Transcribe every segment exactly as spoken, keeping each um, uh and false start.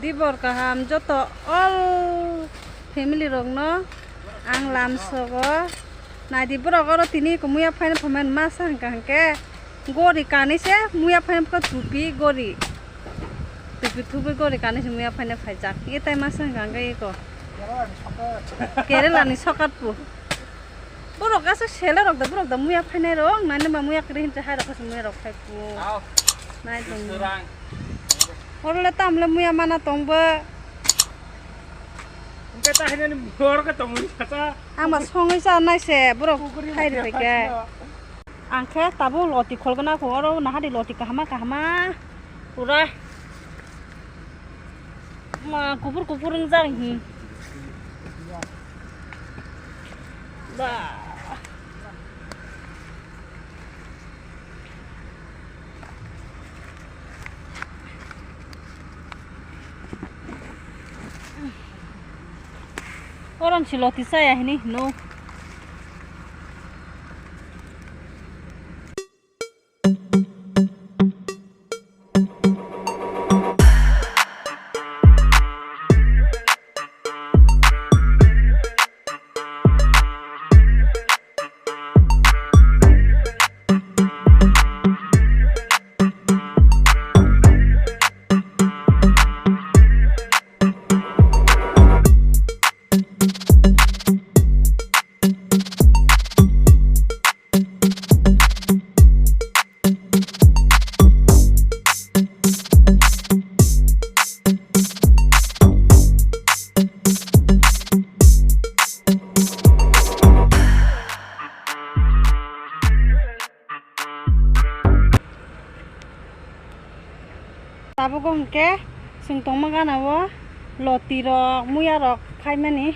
Dibor kaham joto all family rokno ang lamsogo. Naidi borok oro tini ko muya phaina phaimani masa hwnkha hwnkhe gori kanwi se muya phaina pha tupi gori. Tupi thubui gori kanwi se muya phaina phaijak. Etai masa hwnkha hwnkhe eko. Kerala ni sokat pu. Borok aswk seler rok da, borok da muya phainai rok, nai nima muya kwrwi hinwi hai rok aswk muya rok phai ku. Nai tong. Oro le tam le muya mana tong bo. Hwnkhe ta hinani mor khe tong mui kha ta. Ama songwi cha nai se borok phai rw phaikhe. Ang khe tabuk loti kholgna kho oro nahadi loti kahama kahama pura. Ma, kuphur kuphur wngjak, hmm. Ba. Oron si loti saya hini, no. Tabuk hwnkhe chwng tongma gana o loti rok, muya rok khaimani.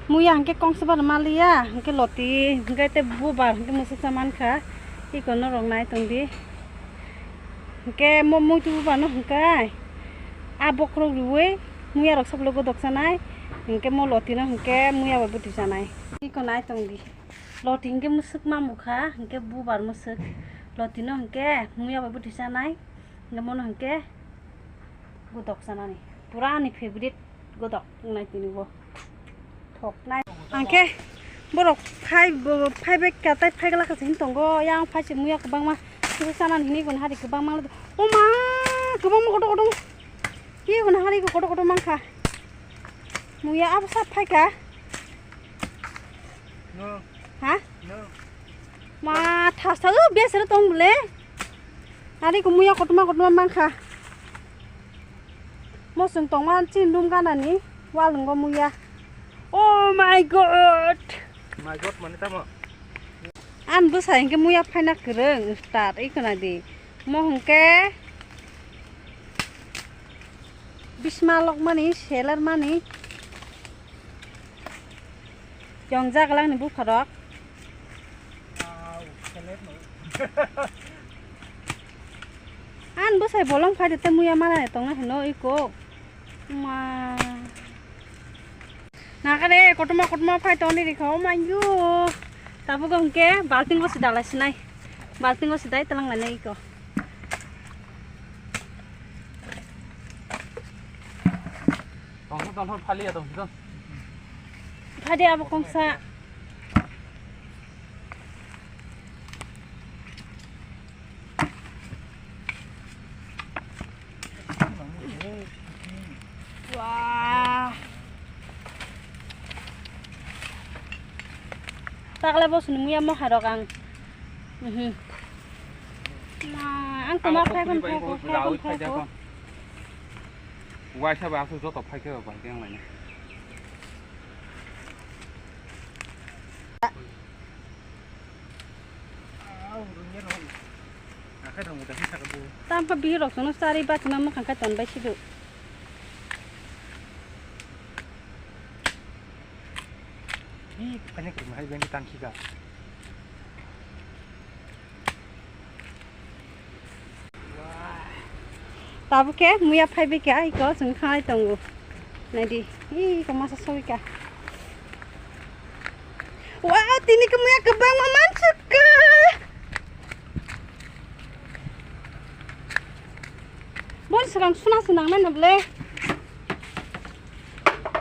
Muya hwnkhe kongsa bar maliya, hwnkhe loti hwnkhe tei bubar hwnkhe mwswksa mankha. Iko norok nai tongdi. Hwnkhe mo muitu bubar no hwnkhe a bokhorok riui muya rok sablo godok sanai. Hwnkhe mo loti no hwnkhe muya bai bwtwi sanai. Iko nai tongdi. Loti hwnkhe mwswk mamukha, hwnkhe bubar mwswk. Loti no hwnkhe muya bai bwtwi sanai. Hwnkhe mono hwnkhe godok sanani. Pura ani favorite godok wngnai tini bo. Thoknai. Hwnkhe borok phai bo phai bai kha tai phai glak kha se hin tongo. Yang phai se muya kwbangma kisa sanani hinwi bo hari kwbangma. O ma kwbangma kotor kotor. Hi bo hari kotor kotor mankha. Muya abo sa phai kha. No. Ha? No. Ma, thasa o, besero tong bole. Ari ko muya kotorma kotorma mankha. Mo chwng tongma chin room ganani, wal wnggo muya. Oh my God. My God mane tamo? An bwsa hwnkhe muya phaina kwrwng start, iko nai di. Mo hwnkhe bisma lokmani, seler mani. Yong jaglang ni bupharok. Wow, seler no. An bwsai bolong phai de te muya mana tongna hino iko. Ma. Naka de kotoma kotoma phai toni rikha o manju. Tabuk hwnkhe balting o sidalai sinai. Balting o sidai talang lainai iko. Tongthok tongthok phaliya tongthok. Phadi abo kongsa. Wah. Takle bo sini muya mo harok ang. Mhm. Ma, ang toma phai kon phai ko, phai kon phai ko. Waisa ba aswk joto phai khe bai khe ang lainai. Tam kha bihirok chwngno chari bachima mwkhang khe tonbai sido. Ih, kanya kurma hai bengki tangki ka. Tabuk khe muya phaibai kha, iko chwng thanglai tongo. Naidi, iko masa sogwi kha. Wow, tini khe muya kwbangma mansukha. Bon swkang suna swnang nai nw bwle.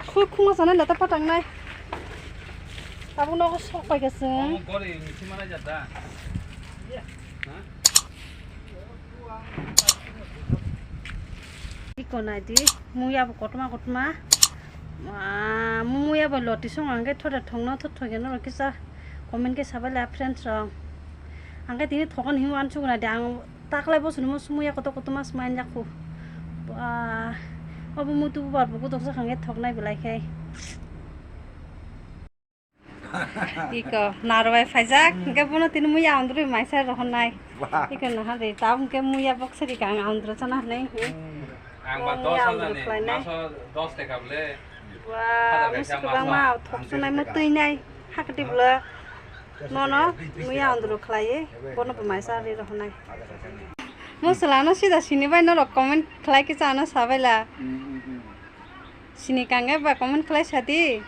Khuk khuma sana lata patangnai. Tabuk nogo sok pai ka chwng. Omo gori misi mana jata. Ha? Iko nai di, muya bo kotorma kotorma. Ah, muya bo loti song ang khe thode thongno thot thoge norok kisa comment khe sabai la friends rok. Ang khe tini thokan hinwi uansuk nai di ang. Taklai bosoni mo sumuya kotor kotor mas main jakhu. Ba, obo muitu bubar bo godok jak hwnke thoknai belai khe. Iko narwai phaijak, hwnkhe bono tini muya ondrwi maisa rohornai. Ba. Iko naha de, ta hwnkhe muya boksari ka ang ondro chana hwnwi. Hmm. Ang ba muya dos hajar ondro ni, khlainai. Maso dos taka bole. Ba, hajar kaisa musi kwbangma maso. Thoksunai mo twi nai, hakati bwla. Nono muya ondro khlaiwi bono bo maisa ri rohornai. Mwswlano sida sini bai norok comment khlai kisa ano sabaila. Sini kangkhe ba comment khlai sadi.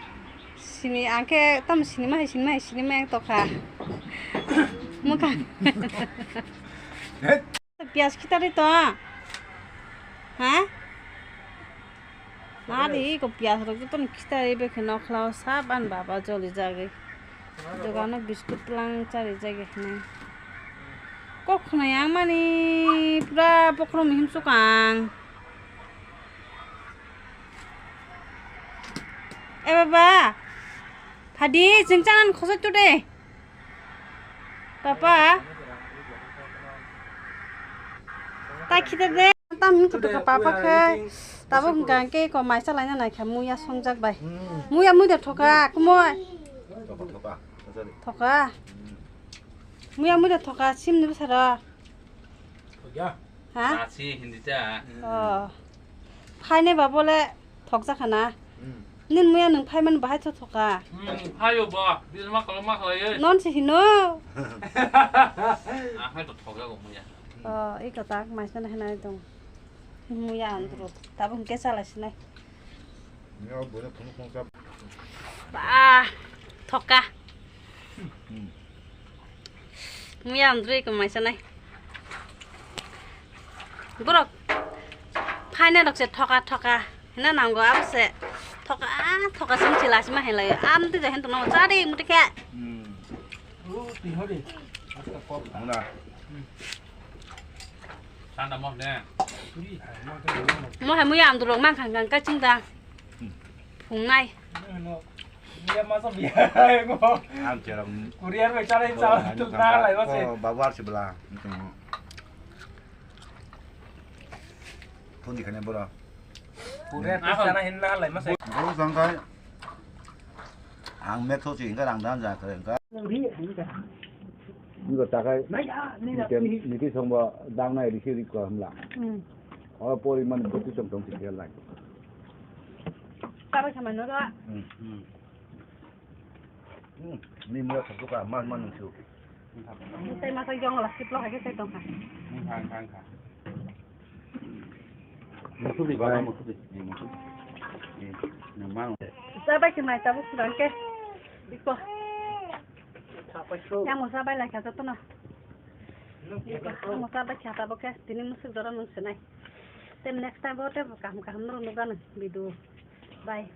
Sini angkhe tamo sini ma hai sini ma hai sini ma tokha. Mwkhang. Piyaj khitari to. Ha? Nari ko piyaj rok joto ni khitari bekhe nokhlao sab an baba joli jagwi. Dogano biskut tlang chari jagwi hinwi. Kok khwnai ang mani pura bokhorok muhim sukang. E baba, phadi chwng chanani khosoi tu de. Papa. Ta khide de. Tam hing kutu ka papa khe. Tabuk hingka hingke ko maisa laina naikha muya songjak bai. Hmm. Muya mui de thoka kumoi. Thoka, thoka. Sorry. Thoka. Hmm. Muya mui de thoka sim ni bwsaro. Thoka. Ha? Nasi hindi ta. Oh. Phaine ba bole thokjakha na. Hmm. Nin muya nung phaiman bahai tho thoka. Hmm, phaio ba, bisma koloma khlaiye. Non si hino. Ah, hai to thokjago muya. Oh, iko tak maisa na hinai tong. Muya andro. Tabuk hingke chala sinai. Ba, thoka. Hmm. Muya andro iko maisa nai. Borok phaina rok se thoka thoka hina nango abo se thoka thoka sing chila sima helai am twi jahen tono chari muti khe. Hmm. Muna. Sanda mo ne. Mo hai muya andro mang khang khang ka ching da. Hmm. Phungnai. Biya masa biya ngo. Ang cherang. Korea bai chara hin chara tuk na lai masa. Oh, babu ar sibla. Phone dikhane bora. Korea tuk chara hin na lai masa. Bro sangkai. Ang metho si hingka rang dan ja kare hingka. Ngi ko takai. Niti songbo dang nai risi rik ko hamla. Hmm. O poriman boti tong tong si lai. Karo sama no da. Hmm. Hmm. Ni mura satu ka man man nungsu. Tei masa jong la siplo hai ke tei tong kha. Nang kha, nang kha. Musubi, baba musubi. Eh, musubi. Eh, nang mang. Sa bai ke mai tabuk sudan ke. Biko. Yang mo sa bai lai kha to no. Yang mo sa bai kha tabuk ke. Tini musuk dora nung senai. Tem next time bo te kaham kaham nuru nugan bidu. Bye.